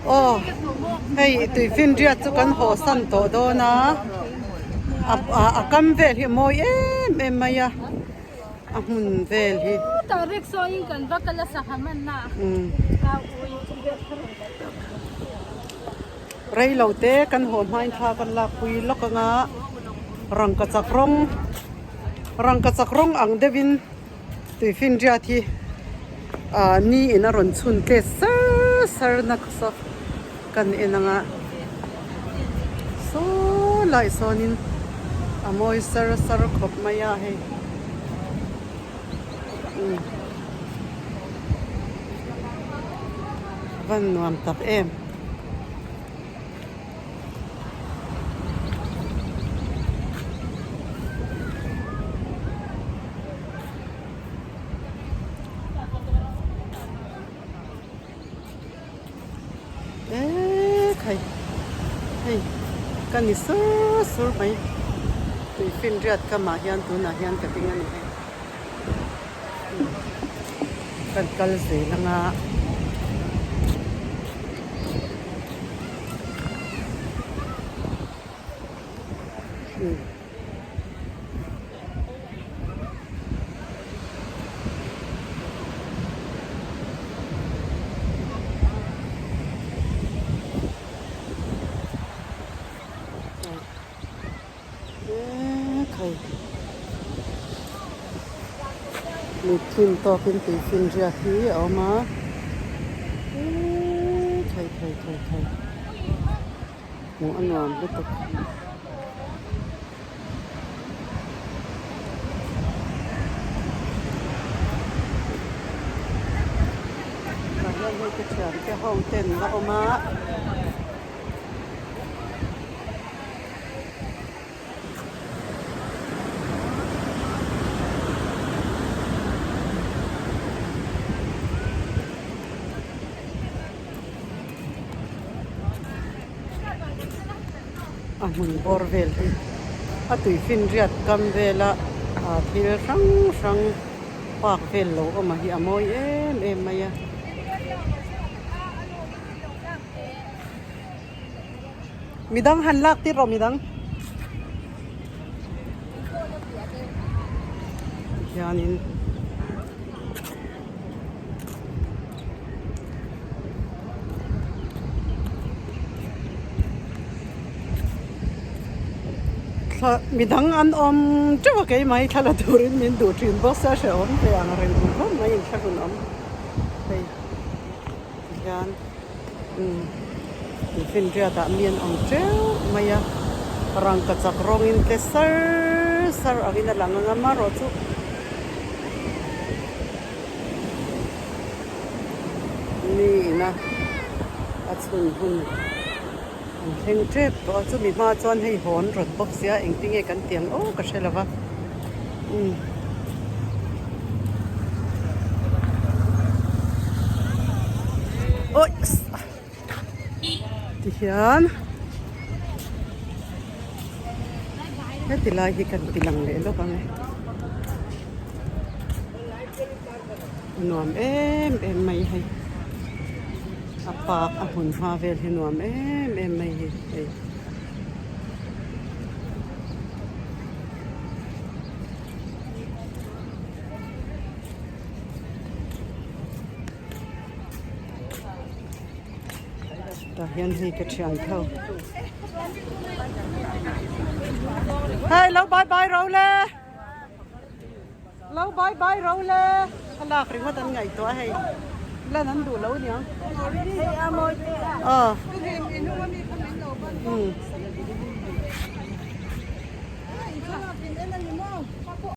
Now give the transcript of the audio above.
Aw hei tuifinriat chu kan haw san tawh dawn a a kam vel hi a mawi em em mai a a hmun vel hi. Rei lo te kan haw hmain thla kan lak pui lawk anga rangkachak rawng rangkachak rawng ang deuhin Tuifinriat hi ah ni in a rawn chhun tle sar sar na saw kan en ang a saw lai sawnin a mawi sar sar khawp mai a hei umm van nuam tak em. Eee khai hei ka ni sur sur mai tui finriat kamah hian tunah hian ka ding a ni hei kan kal zel anga. Mitthim tawkin tuifinriat hi a awm a eee thei thei thei thei hmuh a nuam lutuk. Tah hian hei ka thiante ho ten a awm a. A hmun bawr vel hi a tui finriat kam vela ah thil hrang hrang park vel lo awm a hi a mawi em em mai a. Midang han lak tir rawh midang. Hianin thla midang an awm teuh a keimah hi thla la turin min duh thin bawk sia hrehawm ve ang reng khawp mai inthlahrun awm hei tihian. Umm finriat ah mi an awm teuh mai a rangkachak rawngin tle sar sar angin a lang ang a amaherawhchu mi ina a chhun hun an thleng tep tawh a chumi hma chuan hei hawn rawt bawk sia engtinge kan tih ang aw ka hre lo va umm. Awi tihian heti lai hi kan ti lang leh lawk ang e a nuam em em mai hei a park a hmun hma vel hi nuam em em mai hi hei. Tah hian hei ka thian tho. Hei lo bye bye ro le. Lo bye bye ro le. A lak ringawt an ngaihtuah a hei. Lan an duh lo aniang. Aw. Um.